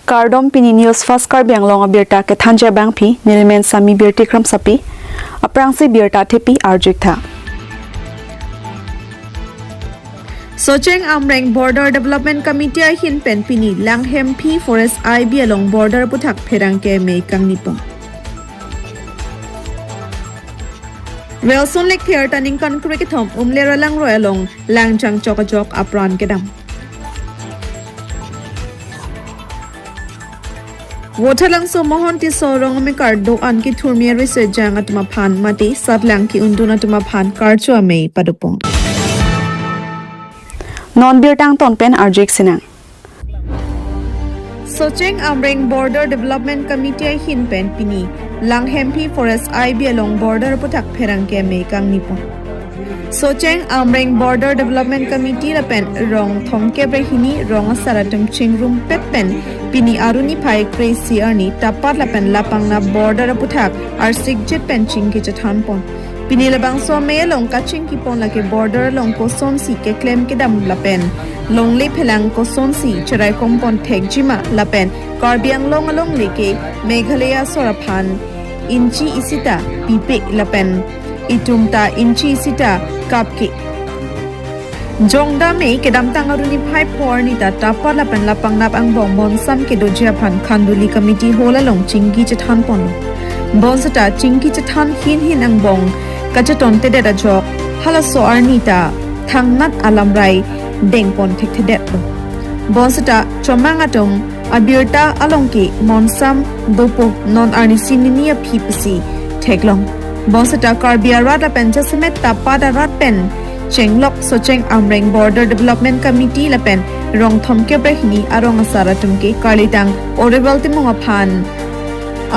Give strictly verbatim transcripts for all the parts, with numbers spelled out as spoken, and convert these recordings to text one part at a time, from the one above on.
Kardom, pini News Fast Karbi Anglong abirta kethanji abangpi, nelimen Sami Birti Kramsapi. Aphrangsi birta thepi arju-ik tha. Socheng Amreng Border Development Committee ahin pen pini Langhemphi Forest I B along border aputhak pherangke amei kangnipon. Welson Lekther, turning krekethom Umlera Langroi along langjang chok ajok apran kedam. Vothatlangso Mohon Tisso rong amekar do-an kethurmi arisejang atum aphan mate satlang ke-undun atum aphan karcho amei padopon. Non birta angton pen arju-ik sinang. Socheng Amreng Border Development Committee ahin pen pini Langhemphi Forest I B along border aputhak pherangke amei kangnipon. Socheng Amreng Border Development Committee lapen rong thomkep re hini rong asar atum chingrumpet pen pini arni phai kre-isi arni Tapat lapen Lapangnap border aputhak arsikjet pen chingki chethanpon. Pini labangso amei along kachingkipon lake border along kosonsi keklem kedam lapen longle phelang kosonsi cheraikom pon thekjima lapen Karbi Anglong alongle ke Meghalaya asor aphan inchi isi ta pipe lapen itum ta inchi isi ta kapke. Jongda amei kedamtang arni phai pho arni ta Tapat lapen Lapangnap angbong Monsam kedoji aphan Khanduli Committee Hall along chingki chethanponlo. Bonseta chingki chethan hin hin angbong kachetontedet ajok halaso arni ta thangnat alamrai dengpon thekthedetlo. Bonseta chomang atum abirta along ke Monsam dopo non arnisi nini aphi pusi theklong. Bonseta Karbi arat lapen jasemet Tapat arat pen chenglok Socheng Amreng Border Development Committee lapen rong thomkep re hini arong asar atum ke karlitang Honorable Timung aphan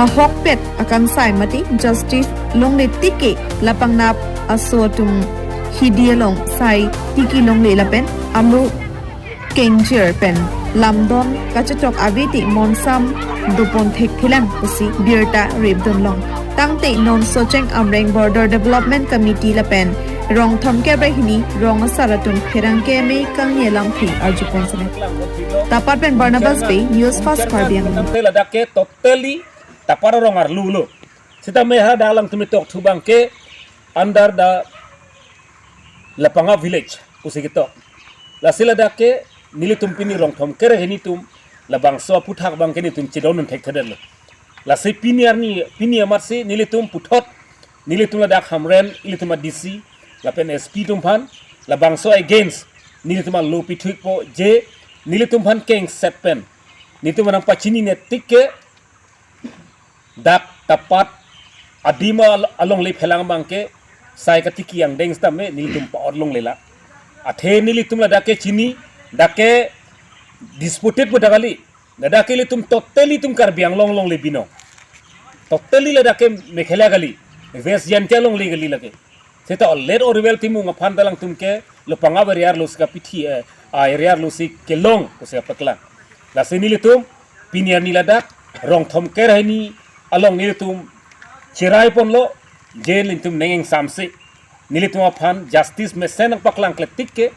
ahokpet akangsai mate justice longle tik ke Lapangnap aso atum hidi along sai tiki longle lapen alu kengchir pen lamdon kachetok ave ti Monsam dopon thekthelang pusi birta repdunlong. Tangte non Socheng Amreng Border Development Committee lapen rong thomkep re hini rong asar atum pherangke amei kangni alampi arjupon sene. Tapat pen Barnabas Bey, News Fast Karbi Anglong. Ladak ke totally Tapat arong arlu lo. Seta amei hadak alangtum tok thu abang ke under the Lapangnap village pusi ketok. Lasi ladak ke nelitum pini rong thomkep re hini atum labangso aputhak abang ke nelitum chedondun thekthedetlo. Lasi pini arni, pini amatsi nelitum puthot nelitum ladak Hamren, nelitum a D C lapen S P atum aphan labangso against nelitum alo pithu-ikpo je nelitum aphan kengset pen nelitum nangpachinine tik ke dak Tapat adim al-, alongle phelang abang ke sai katiki angdeng sitame nelitum pa-ot longlelang. Athe nelitum ladak ke chini, dak ke disputed pu dak kali. Ladak ke ilitum totally itum Karbi Anglong alongle binong. Totally ladak ke Meghalaya kali, West Jaintia alongle kali lake. Seta olet Honorable Timung aphan ta alangtum ke Lapangnap area arlo si kapithi, eh, a area arlo si kelong pusi kapaklang. Lasi nelitum pini arni ladak rong thomkep re hini along nelitum cherai ponlo je nelitum neng ingsamse nelitum aphan justice mesen nangpaklangkle tik ke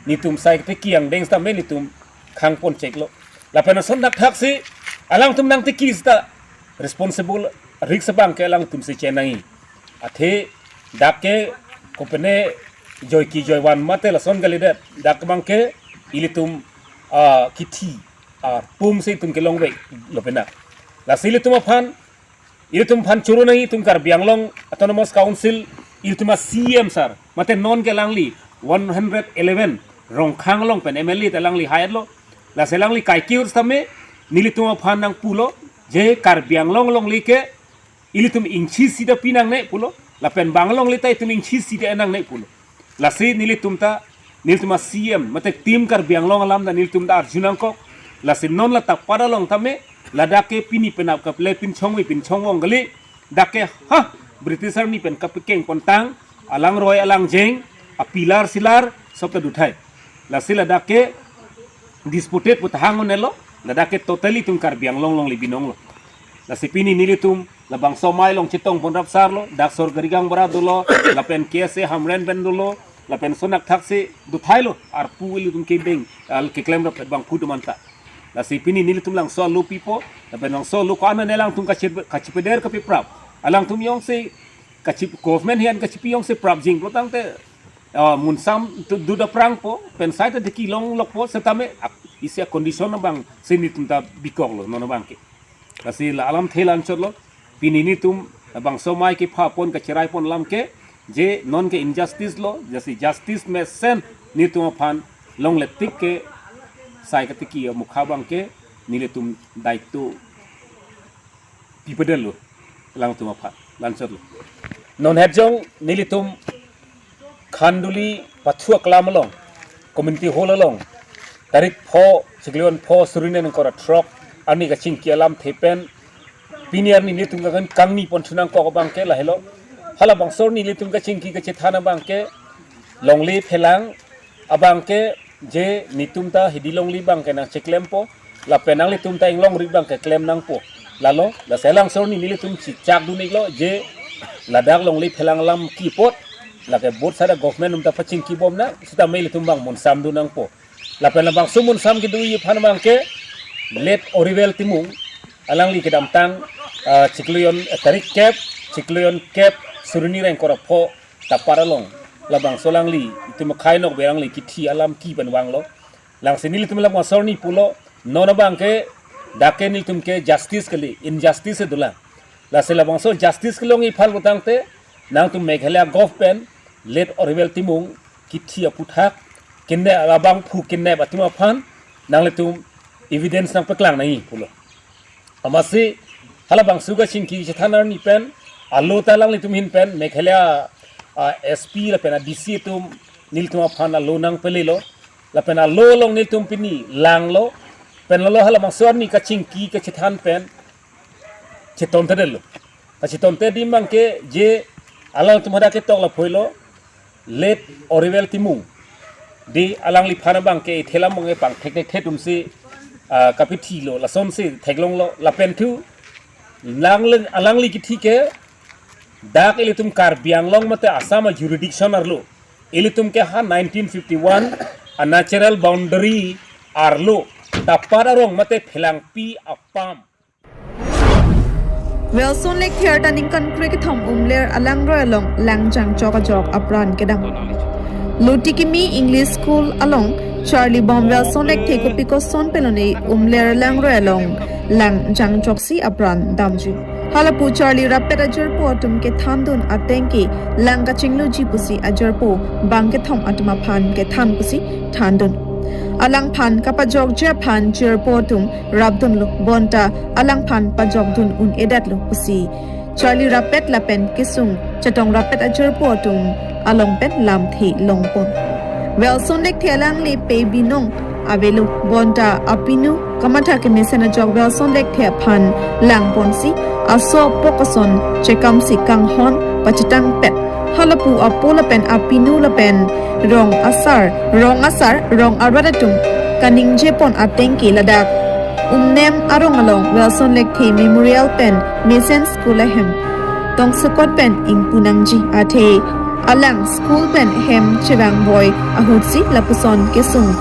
nelitum sai katiki angdeng sitame nelitum khang pon cheklo. Lapen ason dak thaksi alangtum nangtiki seta responsible risk abang ke alangtum si chenangji. Athe dak ke kopine joiki joivan mate lason kalidet, dak abang ke ilitum, ah, kithi, ah, pum si itum kelongveklo pena. Lasi ilitum aphan, ilitum aphan choro nangji itum Karbi Anglong Autonomous Council, ilitum a C E M sir, mate non ke alangli one hundred eleven Rongkhang along pen M L A ta alangli hai-etlo. Lasi alangli kaikeu sitame nelitum aphan nangpulo je Karbi Anglong alongle ke ilitum ingchi isi ta pinangne pulo, lapen bang alongle ta itum ingchi isi ta enangne pulo. Lasi nelitum ta, nelitum a C E M mate Team Karbi Anglong alam ta nelitum ta arju nangkok. Lasi non la Tapat along tame ladak ke pini penap kaple pinchong ave pinchong vong kali. Dak ke ha British army pen kapekeng pontang, alangroi alangjeng, a pillar silar sob ta duthai. Lasi ladak ke disputed pu tahang onelo, ladak ke totally itum Karbi Anglong alongle binonglo. Lasi pini nelitum labangso amei along chetong pon rap sarlo, dak Sorgari Gaonbura dolo, lapen K S A Hamren pen dolo, lapen ason dak thaksi duthailo, arpu ilitum kebeng, al keklem rap bangphu atum anta. Lasi pini nelitum Langso alopipo, lapen Langso alo ko-an ane alangtum kachi-, kachipeder kapiprap. Alangtum jongsi kachi-, government ahin kachipi jongsi prapjin pulotangte, ah, munsam tu dut aphrangpo, pen sai ta diki longlokpo, setame ak-, isi a-condition abang si nelitum ta bikoklo, non abangke. Lasi la alamthe la anchotlo, pini nelitum labangso amei kepha pon kacheraipon alamke, je nonke injustice lo, jasi justice mesen nelitum aphan longle tik ke sai katiki amukha abangke nelitum daito pipadetlo, alangtum aphan la anchotlo. Non hetjong nelitum Khanduli Pathu Aklam along, community hall along, tarik pho, chiklo pho, suri ingkoi ra throk arni kachingki alamthe pen, pini arni nelitum kakan kangni pon thu nangkok abangke lahelo. Halabangso arni nelitum kachingki kachethan abangke, longle phelang abangke, je nelitum ta hidi longle abangke nangcheklempo, lapen nanglitum ta inglongri abangke klem nangpo. Lalo, lasi halabangso arni nelitum chichak dun-iklo, je ladak longle phelang alam ke apot, lake both side government atum ta pachingkibom nang, setame ilitum abang munsam dun nangpo. Lapen labangso munsam kedoji aphan abangke, late Oribel Timung, alangli kedamtang, ah, chiklo, eh, tarik kep, chiklo kep, suri ingkoi ra pho, Tapar along, labangso alangli, itum akhai nokbe alangli kithi alam ke pen vanglo. Lasi nelitum labangso arni pulo, non abangke, dak ke nelitum ke justice kali, injustice dolang. Lasi labangso justice kelongji aphan pulotangte, nangtum Meghalaya government, late Oribel Timung, kithi aputhak, kidnap abangphu kidnap atum aphan, nanglitum evidence nangpaklang nangji pulo. Amatsi, halabangso kachingki chethan arni pen, alo ta alanglitum ahin pen, Meghalaya, ah, S P lapen a D C atum, nelitum aphan alo nangpelelo, lapen alo along nelitum pini langlo, pen lalo halabangso arni kachingki kachethan pen, chetonthedetlo. Kachetonthedetji abangke je alangtum hadak ketok lapu-iklo, late Oribel Timung. Di alangliphan abangke ithela mong epang thek thek thek atumsi, ah, kapithilo, lasonsi theklonglo, lapen thu, lang leng alangli kithi ke, dak ilitum Karbi Anglong mate Assam a-jurisdiction arlo. Ilitum ke ha nineteen fifty-one a-natural boundary arlo. Tapar arong mate phelangpi apam. Wilson Lekthe arta ningkan krekethom Umler alangroi along lang jangchok ajok apran kedam. Lutikimi English School along charlibom Wilson Lekthe kopi koson pen lone Umler alangroi along lang jangchoksi apran damji. Halapu charli rappet ajirpo atum kethandun ateng ke lang kachingluji pusi ajirpo bangkethom atum aphan kethan pusi thandun. Alangphan kapajokji aphan jirpo atum rapdunlo, bonta alangphan pajokdun un-edetlo pusi charli rappet lapen kesung chetong rappet ajirpo atum along pen lamthe longpon. Wilson Lekthe alangli pe binong avelo, bonta apinu kamatha kemesen ajok Wilson Lekthe aphan langponsi aso apok ason chekamsi kanghon pachetangpet. Halapu apo lapen apinu lapen rong asar, rong asar, rong arat atum kaningjepon ateng ke ladak Umnem arong along Wilson Lekthe Memorial pen mesen school ahem tongsekot pen ingpu nangji, athe alang school pen hem chevang boi ahutsi lapuson kesung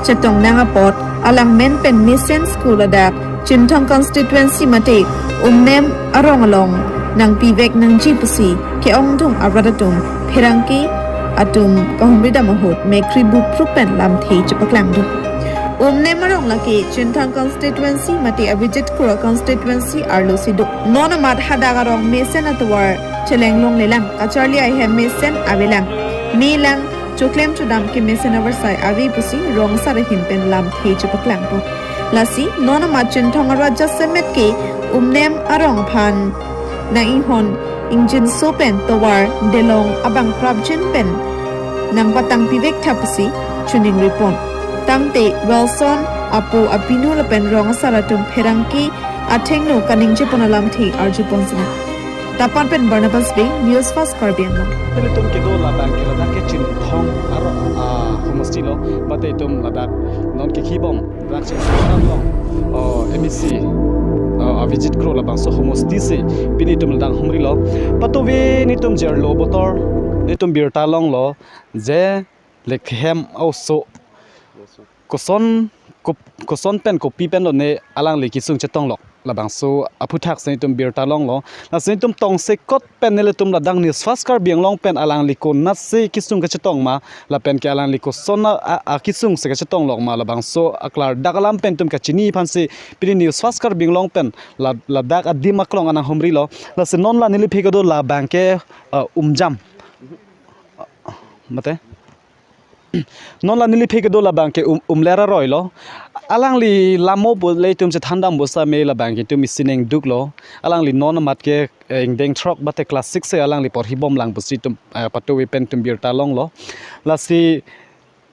chetong nang apot alang men pen mesen school ladak Chinthong constituency mate Umnem arong along nangpivek nangji pusi ke-ongdung arat atum pherangke atum kahumri dam ahut mekkri buprup pen lamthe chepaklangdun. Umnem arong lake Chinthong constituency mate Abhijit Kro constituency arlosi do. Non amat hadak arong mesen atovar chelenglonglelang, kacharli ahem mesen avelang. Melang choklem chodam kemesen avarsai ave pusi rong asar ahin pen lamthe chepaklangpo. Lasi non amat Chinthong arat jasemet ke Umnem arong aphan nang-inghon ingjinso pen tovar delong abang prapjin pen nangpatangpivek tha pusi chiningripon. Tangte Wilson apo apinu lapen rong asar atum pherangke athengno kaningjepon alamthe arjupon sina. Tapar pen Barnabas Bey, News Fast Karbi Anglong. Nelitum kedo labang ke ladak ke Chinthong arong, ah, homosti lo, mate itum ladak non kekhibom rak Chinthong arong, oh, M A C, oh, Abhijit Kro labangso homosti si pini itum ladak humrilo. Patove nelitum jirlo botor, nelitum birta longlo, je Lekthe hem oso koson kop-, koson pen kopi pen lone alangli kesung chetonglok, labangso aphuthak si netum birta longlo. Lasi netum tongsekot pen nelitum ladak News Fast Karbi Anglong pen alangli konatsi kesung kachetong ma, lapen ke alangli koson a, a, akesung si kachetonglok ma, labangso aklardak alam pen netum kachini aphansi pini News Fast Karbi Anglong pen la, ladak adim aklong anang humrilo. Lasi non la neliphi kedo labang ke, uh, Umjam. Mate? Non la neliphi kedo labang ke Um-, Umler aroi lo. Alangli lamo pu le itum chethandam pusitame labang ke itum isi nengduklo. Alangli non amat ke, eh, ingdeng throk mate class six si alangli porhi bomlang pusi itum, eh, patuve pen itum birta longlo. Lasi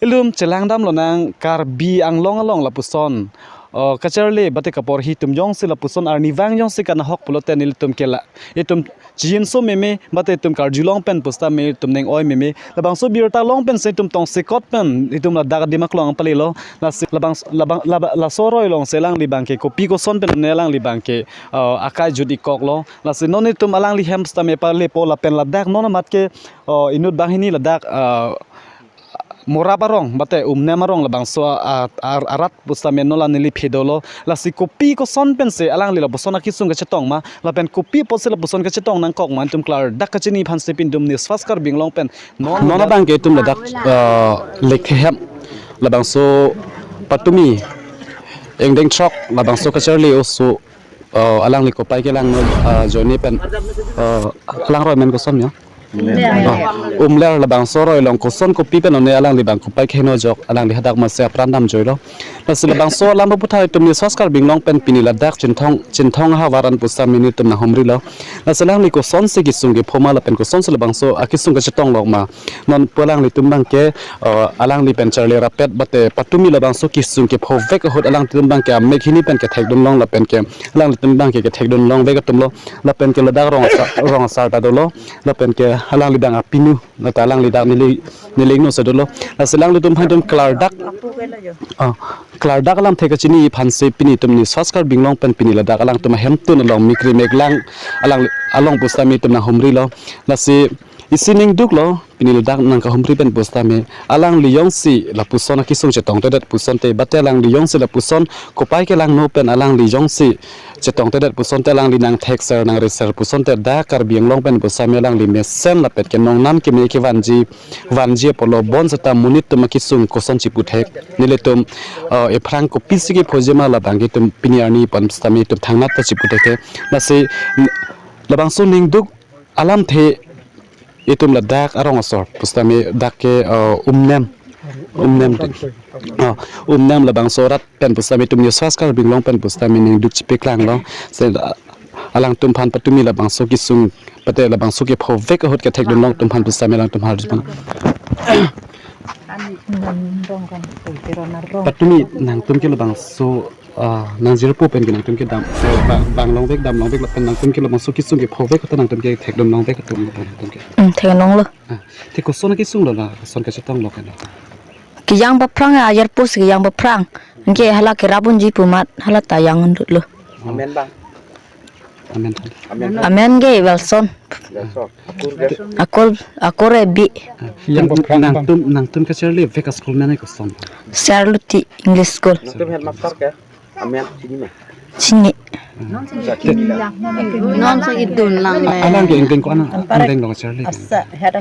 ilitum chelangdam lonang Karbi Anglong along lapuson, oh, kacharli mate kaporhi atum jongsi lapuson arnivang jongsi kanahok pulote nelitum ke la, itum chijinso meme mate itum karjulong pen pusitame itum neng-oi meme. Labangso birta long pensi itum tongsekot pen itum ladak adim aklong palilo. Lasi labang, labang, laba-, laso aroi alongsi alangli abang ke kopi koson pen ne alangli abang ke, uh, akai jut-ikoklo. Lasi non itum alangli hem pusitame palepo lapen ladak non amat ke, uh, inut banghini ladak, uh, Morap arong mate Umnem arong labangso a, a, arat pusitame non la neliphi dolo. Lasi kopi koson pensi alangli lapuson akesung kachetong ma, lapen kopi apotsi lapuson kachetong nangkok ma, netum klardak kachini aphansi pini itum News Fast Karbi Anglong pen non, non abang ke itum ladak, eh, Lekthehem labangso patumi ingdeng throk labangso kacharli oso, eh, alangli kopai kelangno, eh, ajoine pen, eh, alang aroi amen koson ya? Oh, Umler labangso aroi along koson kopi pen lone alangli abang kopai keheno ajok alangli hadak masi apran damjoilo. Lasi labangso alam aphuthak itum News Fast Karbi Anglong pen pini ladak Chinthong, Chinthong ahavar an pusitame netum nanghumrilo. Lasi alangli kosonsi kesung kepho ma lapen kosonsi labangso akesung kachetonglok ma, non pu alanglitum abang ke, uh, alangli pen charli rapet mate patumi labangso kesung kephovek ahut alangtum abang ke amek hini pen kethekdun long lapen ke alanglitum abang ke kethekdun longvek atumlo. Lapen ke ladak rong asar, rong asar ta dolo. Lapen ke alangli abang apinu, lata alangli dak neli, neli ingno si dolo. Lasi alanglitum aphan itum klardak, ah, klardak alamthe kachini aphansi pini itum News Fast Karbi Anglong pen pini ladak alangtum ahemtun along mikri meklang alang along pusitame itum nanghumrilo. Lasi isi nengduklo, pini ladak nangkahumri pen pusitame alangli jongsi lapuson akesung chetongtedet pusonte mate alangli jongsi lapuson kopai kelangno pen alangli jongsi chetongtedet pusonte alangli nangthekser nangreser pusonte dak Karbi Anglong pen pusitame alangli mesen lapen ke nongnam keme kevanji, vanji apotlo bonseta monit atum akesung koson chiputhek. Nelitum, eh, ephrang kopisi kephoji ma labang ke itum pini arni pen pusitame itum thangnat ta chiputhekthe. Lasi n-, labangso nengduk alamthe itum ladak arong asor pusitame dak ke, eh, Umnem, Umnem, ah, Umnem labangso arat pen pusitame itum News Fast Karbi Anglong pen pusitame nengduk chipeklanglo. Se, ah, alangtum aphan patumi labangso kesung mate labangso kephovek ahut kethekdun longtum aphan pusitame alangtum harjupan. Patumi nangtum ke labangso, ah, nangjirpo pen ke nangtum ke dam, eh, ba-, bang longvek dam longvek lapen nangtum ke labangso kesung kephovek ahut nangtum ke thekdun longvek atum nangtum ke. Hmm, thekdun longlo. Ah, te koson kesunglo la, koson kachetonglo kan? Kejang paphrang ya, ajar pus kejang paphrang. Anke hala kerap unji pu amat, hala ta jang un-edetlo. Amen bang. Amen. Amen. Amen ke Wilson. Wilson. Akur ke? Akur, akur Ebi. Ah, yang nang-, nangtum, nangtum kacharlivek a-school amen koson? Charloti English School. Nangtum headmaster ke? Amen, chini ma? Chini. Non si idun lang le. Alang ke ingdeng ko-an, ingdeng lo kacharli?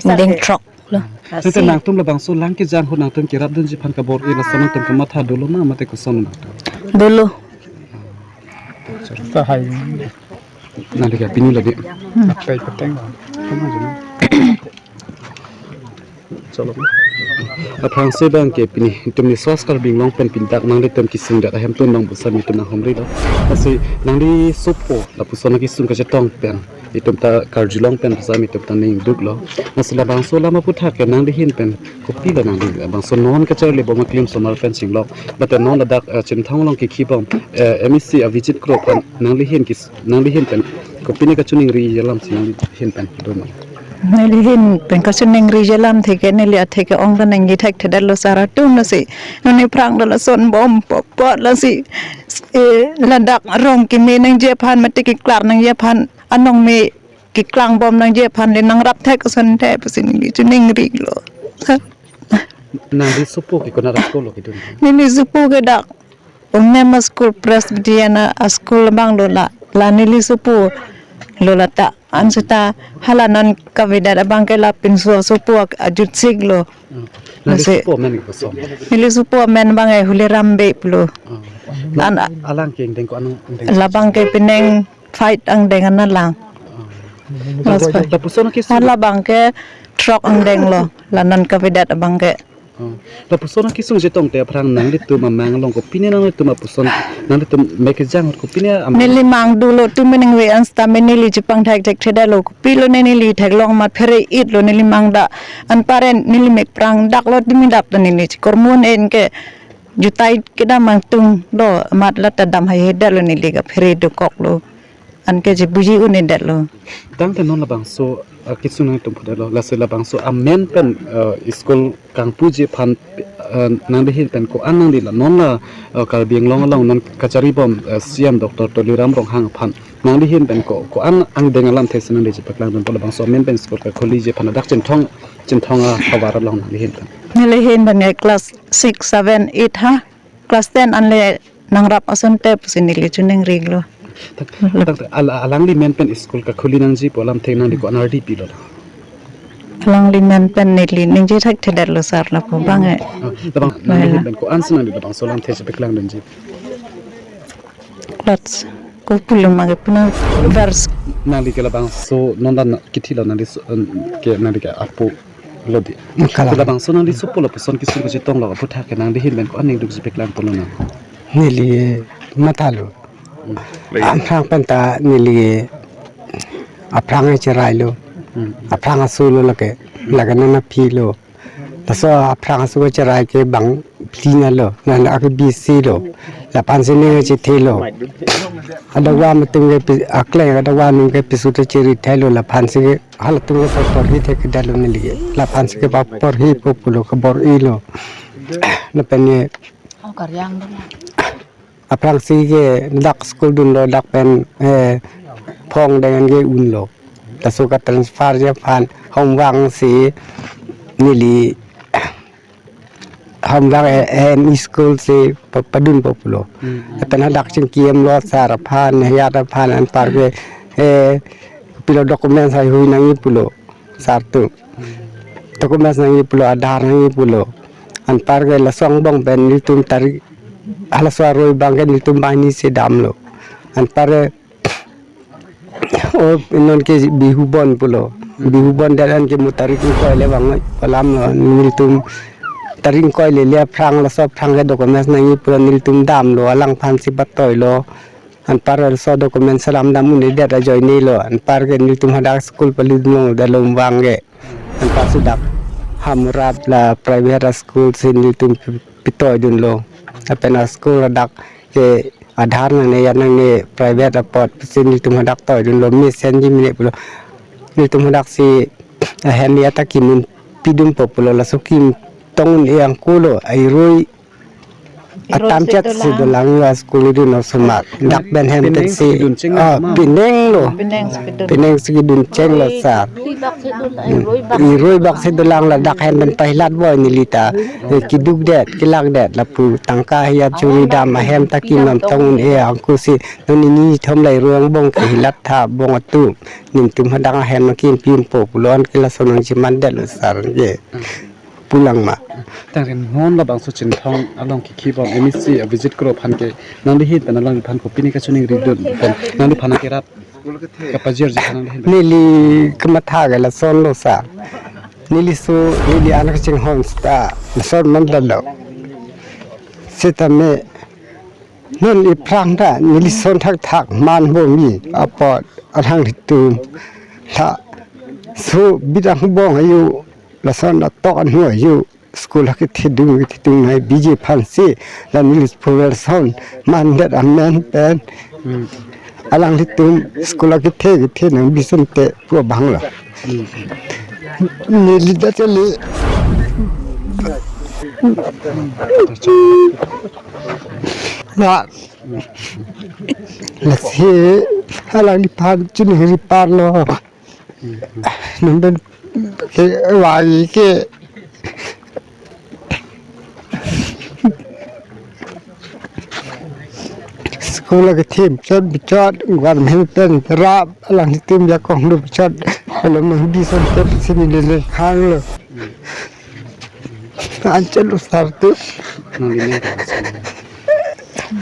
Ingdeng throk lo. Tete nangtum labangso lang kejang ahut nangtum kerapdunji aphan kabor-i lason nangtum kematha dolo ma mate koson nangtum? Dolo. Tahai. Nangli ke pini lagi. Apai peteng. Chalo. Aphrangsi abang ke pini itum News Fast Karbi Anglong pen pini dak nanglitum kesung dak ahemtun along pusitame itum nanghumrilo. Lasi nangli sopo lapuson akesung kachetong pen itum ta karjulong pen pusitame itum ta nengduklo. Lasi labangso alam aphuthak ke nangli ahin pen kopilo nangli labangso non kacharli bom aklim osomar pen chinglok. Mate non ladak, eh, Chinthong along kekhi bom, eh, M A C Abhijit Kro aphan nangli ahin kis-, nangli ahin pen kopine kachiningri alam si nangli ahin pen do ma? Neli ahin pen kachiningri alam atheke neli atheke ong ta nangji thekthedetlo sar atum, lasi non ephrang ta lason bom apot apot lasi, eh, ladak rong keme nangji aphan mate keklar nangji aphan anong me keklang bom nangji aphan le nangrap thek ason te pusi neli chiningrilo. Nangli sopo ke konat a-school lo kedun? Neli sopo ke dak Umnem a-school Presbyterian a, a-school abang lo la, la neli sopo lo la ta. Anseta hala non kavedet abang ke la pinso sopo ak-, ajut sik lo. Hmm. Nangli Lasi sopo amen koson? Neli sopo amen abang ke Huliram Bey pulo. Hmm. An- Alang ke angdeng ko-an angdeng? Labang ke penang five angdeng an alang. Hmm. Lasi Lapuson kesung? Hala abang ke throk angdeng lo, la non kavedet abang ke. Oh. Lapuson kesung chetongte aphrang nanglitum amang along kopine nanglitum apuson nanglitum mek kejang ahut kopine am- Neli mang dolo tu meneng ve an seta me neli chepangthek thekthedet lo, kopilo ne neli theklong amat phere-it lo neli mang dak. Anparke neli mek prang dak lo tumi dap ta neli chekormun en ke jutai kedam angtung lo amat la ta dam haihedet lo neli kaphere dokok lo. Anke chebuji un-edet lo. Tangte non labangso, uh, kesung nangtum phudet lo, lasi labangso amen pen, uh, school kangpuji aphan, uh, nangli ahin pen ko-an nangli la non la, uh, Karbi Anglong along non kachari bom, uh, C M Doctor Tuliram Ronghang aphan nangli ahin pen ko, ko-an angdeng alamthe si nangli chepaklangdunpo labangso amen pen school kakhuliji aphan ladak Chinthong, Chinthong ahavar along nangli ahin pen? Neli ahin pen ke class six, seven, eight ha. Class ten anle nangrap asonte pusi neli choningri lo. Tak, tak, tak, al-, alangli amen pen school kakhuli nangji pu alamthe nangli ko-an ardi pilo? Alangli amen pen neli ningje thekthedet lo sir lapu abang ke. Ah, labang nangli ahin pen ko-an si nangli labangso alamthe chepaklangdunji? Class ko pulo ma ke puna verse. Nangli ke labangso non dan kithi lo nangli so, em, ke nangli ke apo lo di. Makalang. Labangso nangli sopo lapuson kesung kachetong lo aphuthak ke nangli ahin pen ko-an ning duk chepaklang pulo nang? Neli matha lo. Hmm. Aphrang pen ta neli aphrang cherai lo. Hmm. Aphrang aso lo lake. Lake nana phi lo. Laso aphrang aso cherai ke bang phli na lo. Nana ake B C lo. Laphan si ning chethe lo. Adava atum ke pi-, akleng adava atum ke piso te chiri thai lo laphan si ke halatum ke paporhi thekthedet lo neli ke. Laphan si ke paporhipo pulo kabor-i lo. Lapen ne Oh, karyang dong. Aphrang si ke dak school dunlo dak pen, eh, phong dengan ke unlo. Laso ka-transfer ji aphan Homvang si neli Homvang, eh, M E school si pa-, padunpo pulo. Hmm. Lapen hadak chingki-em lo sir aphan, head aphan anparke, eh, pilo documents haihui nangji pulo sir atum. Hmm. Documents nangji pulo, Aadhaar nangji pulo. Anparke laso angbong pen nelitum tarik halaso aroi abang ke nelitum banghini si damlo. Anparke o non ke bihu bon pulo. Bihu bondet an ke mo tarik ingkoi le vang oi. Alam lo nelitum tarik ingkoi le le aphrang laso aphrang ke documents nangji pulo nelitum damlo alangphan si patoi lo. Anpar laso documents alam dam un-edet ajoine lo. Anparke nelitum hadak school pali dunlo dalom abang ke. Anpar si dak Hamrat la private school si nelitum pi-, pitoi dunlo. Lapen a-school hadak ke Aadhaar nangne ya nangne private apot si nelitum hadak toi dunlo mesenji mene pulo. Nelitum hadak si ahem ya ta kimun pidunpo pulo laso kim tong un-e angko lo airoi Iroi atam chet si dolang. Dolang ya school idun osomar. Dak pen hem Penang tek si si kidun cheng ah, ma? Penang lo. Penang si kidun. Penang si kidun cheng lo sir. Iroi bak si dolang, iroi bak si dolang la dak hem pen pahilat boi neli ta. Eh, kidukdet, kilakdet, lapu tangka hiya churi dam ahem ta kimam tong un-e angko si. Non nini thom la iroi angbong ke hilat tha bong atum. Nelitum hadak ahem nangkimpimpo pulo anke laso nangchemandet lo sir ke. Pulang ma. Tangte non labangso Chinthong along kikhi bom M E C a-visit kro aphan ke nangli ahin pen alangliphan kopine kachoningri dun pen nangliphan ke rat kapajirji aphan nangli ahin pen. Neli kamatha ke lason lo sir. Neli so neli anak chinghon seta lason mandalo. Seta me non iphrang ta neli son thakthak man bomi apot alanglitum. Laso bidang bong ayu lason atok anhu ayu school ha kethedung kethedung nai biji aphan si la neli phuver son mandet amen pen. Hmm. Alanglitum school ha kethe kethe nangbi sonte pu abang lo. Hmm. Neli ta chele. La, lasi alangliphan choningri parlo. Nonpen ke wai ke. Hula ke thim chot bichot, gwan mhen pen rap, alanglitum jakong do bichot. Kalau mandi son chot sini lele hang lo. Anchot lo sar tu. Nangli neng ka sar.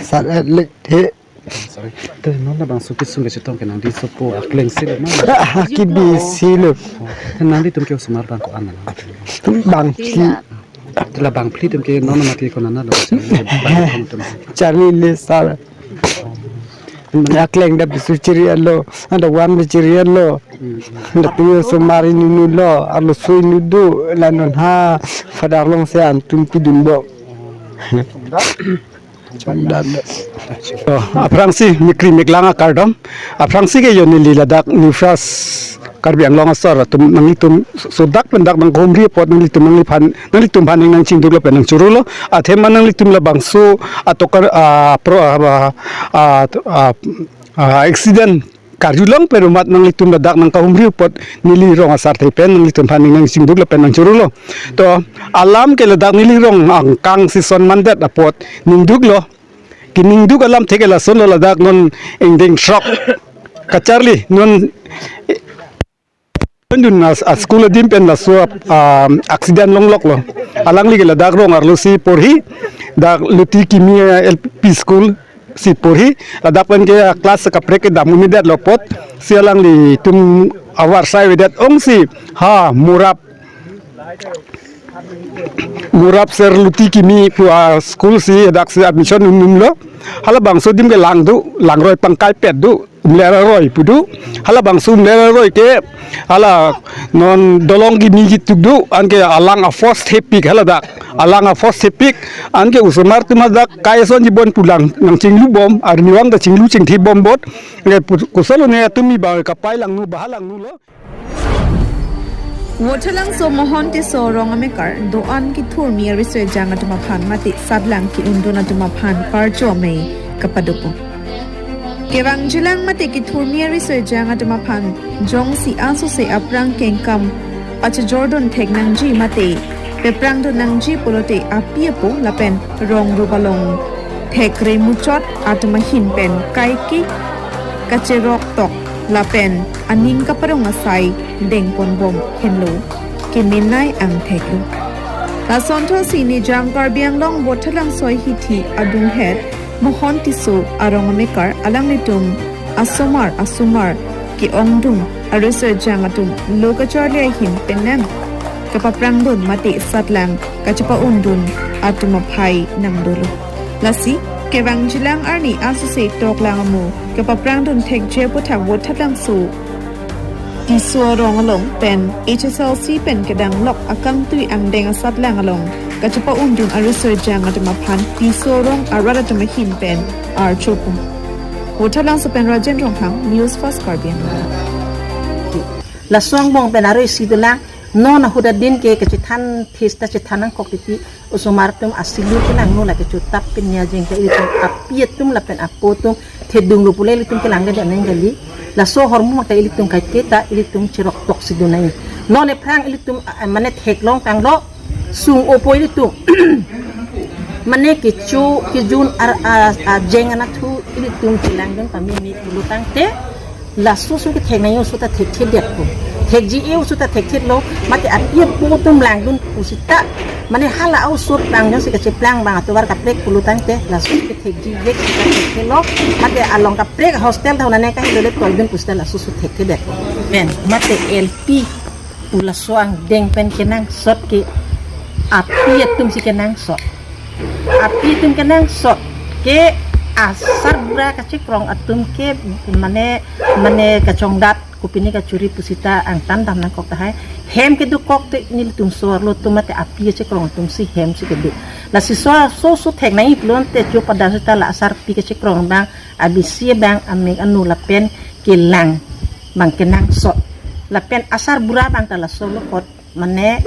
Sar et lek the. Sorry. Te non labangso kesung kachetong ke nangli sopo akleng si lo ma? Kibi si lo. Te nanglitum ke osomar bang ko-an na? Bangphli. Te la bangphli atum ke non mati ko nana lo. Charli le sar. Akleng da bisu chiri alo, ada wan bi chiri alo. Hmm. Da tu osomar inut lo, arloso inut do, la non ha, Father Longse atum pidun bo. Chongdat. Oh, aphrangsi mikri miklang akardom. Aphrangsi ke yo neli ladak New First Karbi Anglong asor atum nanglitum sodak pendak nangkahumri apot nanglitum nangliphan nanglitum phan ning nangchingduk lapen nangchoro lo. Athema nanglitum labangso atokar, ah, pro, ah, ah, ah, ah, accident karjulong perumat nanglitum ladak nangkahumri apot neli rong asar the pen nanglitum phan ning nangchingduk lapen nangchoro lo. To alam ke ladak neli rong angkang si son mandet apot ningduk lo. Keningduk alam theke lason lo, ladak non ingdeng throk kacharli non Pendun as, as school adim pen laso, ah, accident longlok lo. Alangli ke ladak rong arlo si porhi, dak Luti Kimi L P school si porhi, ladak pen ke class kaprek ke dam-un-edet lo apot, si alanglitum avarsai avedet ong si, ha, Murap, Murap ser Luti Kimi pu a school si dak si admission un-un lo. Halabangso adim ke lang do, langroi pangkai pet do, umle aroi pu do. Halabangso umle aroi ke hala non dolong kimi kituk do, anke alang a-force thepik haladak. Alang a-force thepik, anke osomar atum hadak kai asonji bon pulang nangchinglubom, arnivang ta chinglu chingthibom bot. Anke pu-, kosonlo ne atum mi ba kapai langno, baha langno lo. Vothatlangso Mohon Tisso rong amekar do-an kethurmi ariso ejang atum aphan mate satlang ke-undun atum aphan karcho amei kapadopo. Kevangjilang mate kethurmi ariso ejang atum aphan jongsi asose aphrang kengkam pachejordun thek nangji mate peprangdun nangji pulote api apo lapen rong rup along thekre muchot atum ahin pen kaike kacherok tok lapen aning kaparong asai dengponbom henlo kemenei angthek lo. Lason thotsi Nijang Karbi Anglong Vothatlangso ahithi adunghet Mohon Tisso arong amekar alanglitum asomar asomar ke-ongdung ariso ejang atum lo kacharli ahin penang kapaprangdun mate satlang kachepa-undun atum aphai nangdolo. Lasi kevangjilang arni asose toklang amo kapaprangdun thekji aputhak Vothatlangso Tisso arong along pen H S L C pen kedanglok akangtui angdeng asatlang along kachepa-undun ariso ejang atum aphan Tisso arong arat atum ahin pen archopo. Vothatlangso pen Rajen Ronghang, News First Karbi Anglong. Laso angbong pen aro isi dolang, non ahut adin ke kachethan thista chethan nangkok titi, osomar atum asilu kelangno lake chutap pinya jeng ke ilitum api atum lapen apo atum thedung lo pule ilitum kelangledet nang kali. Laso ahormu mate ilitum kaiketa ilitum cherok tok si do nai. Non ephrang ilitum, ah, mane theklong tanglo, sung opo ilitum. Mane kecho kejun ar, ah, ah, jeng anatthu ilitum chelangdun pameme pulo tangte, laso so kethek nangji oso ta thekthe-detpo. Thekji-e oso ta thekthelo, mate api apo atum langdun pusita, mane hala oso plang jongsi kacheplang abang atovar kaprek pulo tangte, laso so kethekji-e sita thekthelo, mate along kaprek hostel ta honane kahelo le toidun pusita laso so thekthe-detpo. Pen, mate L P pu laso angdeng pen kenangsot ke api atum si kenangsot. Api atum kenangsot ke asarbura kachekrong atum ke mane, mane kachongdat kopine kachuri pusita angtan dam nangkok tahai. Hem kedokok te nelitum so-arlo atum mate api kachekrong atum si hem si kedo. Lasi so, so, so thek nangji pulote cho pada sita la asarpi kachekrong abang, abisi abang, amek anu lapen kelang abang kenangsot. Lapen asarbura abang ta laso lokot mane,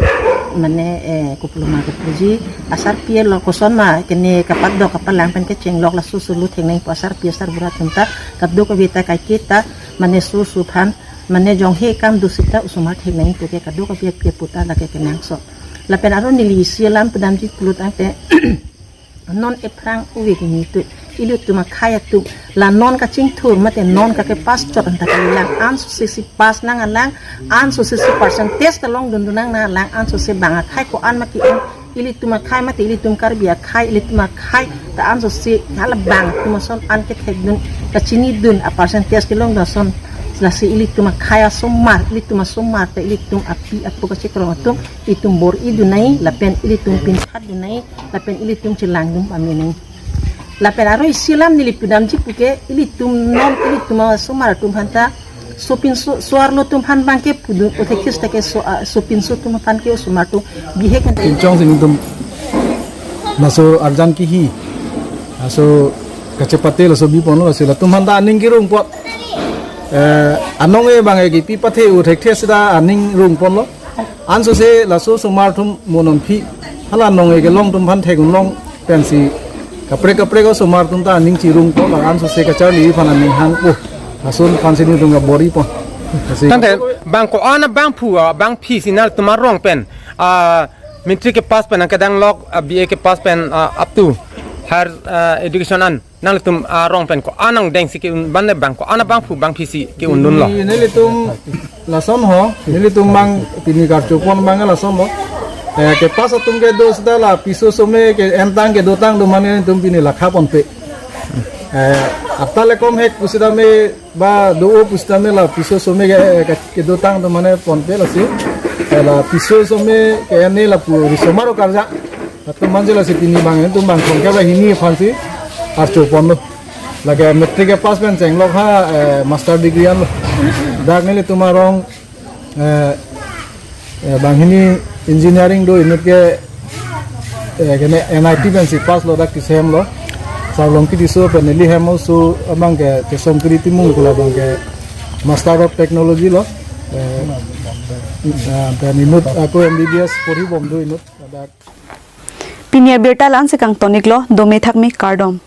mane, eh, kopuloma kopuji, asarpi lo koson ma kene kapadok kapalang pen kechenglok laso solo thek nangpo asarpi asarbura atum ta, kadokave ta kaiketa, mane so so aphan, mane jonghe kam do sita osomar thek nangpo ke kadokave api apo ta lake kenangsot. Lapen aro neli isi alam pedamji pulo tangte, non ephrang ove kimi tu ilitum akhei atum la non kachingthur mate non kakepass chot anta kalilang, ansose si pass nanglang, ansose si percentage ta longdundun nanglang, ansose bang akhei ko-an ma ke-ong, ilitum akhei mate ilitum Karbi akhei, ilitum akhei ta ansose hala bang atum ason an kethekdun, kachinidun, a percentage kelongdun ason, lasi ilitum akhei asomar, ilitum asomar ta ilitum api apo kachekrong atum, ilitum bor-idun nangji, lapen ilitum pinthatdun nangji, lapen ilitum chelangdun pame nangji. Lapen aro isi alam neli pudamji puke, ilitum non, ilitum asomar atum aphanta, sopinso, so-arlo atum aphan bangke pudun, othekis take so, ah, sopinso atum aphan ke osomar atum bihek kan. Pinchong si nelitum laso arjan kihi, laso kachepate laso biponlo, laso latum aphanta aning kerung apot. Eh, anong-e bang-e kipi pathe-o thekthe seta aning rungponlo. Ansose laso osomar atum mo non aphi hala anong-e kelong atum aphan thek-un long pensi kaprek kaprek osomar atum ta aning chirungpo, la ansose kacharli aphan aning hangpo. Lason aphansi nelitum kabor-ipon. Lasi tangte bang ko-an abangphu, ah, bangphi si nanglitum arong pen, ah, matric kepass pen nangkedanglok, ah, B A kepass pen, ah, up to higher, ah, education an nanglitum arong pen ko-an angdeng si ke-un, ban le bang ko-an abangphu bangphi si ke-undunlo? Neli, nelitum lason ho, nelitum bang pini karchopon bang lasonlo. Eh, kepass atum kedo seta la piso some ke-entang kedotang do mane nelitum pini lakha ponpe. Eh, ata le kom hek pusitame ba do-o pusitame la piso some ke, ke, kedotang do mane ponpe lasi. Eh, la piso some ke-en-e lapu risomar o karja. Latum manje lasi pini bang, nelitum bang kongke ba hini aphansi archoponlo. Lake matric kepass pen chenglok ha, eh, master degree anlo. Dak nelitum arong, eh, eh, banghini engineering do inut ke, eh, kene N I T pensi passlo, dak T C M lo. Sarlongki Tisso pen neli hem oso abangke Kesom Kiri Timung pu labangke Master of Technology lo. Eh, eh, pen inut ako M B B S porhibom do inut. Dak Pini abirta la-ansi kangton-iklo, dome thakme, kardom.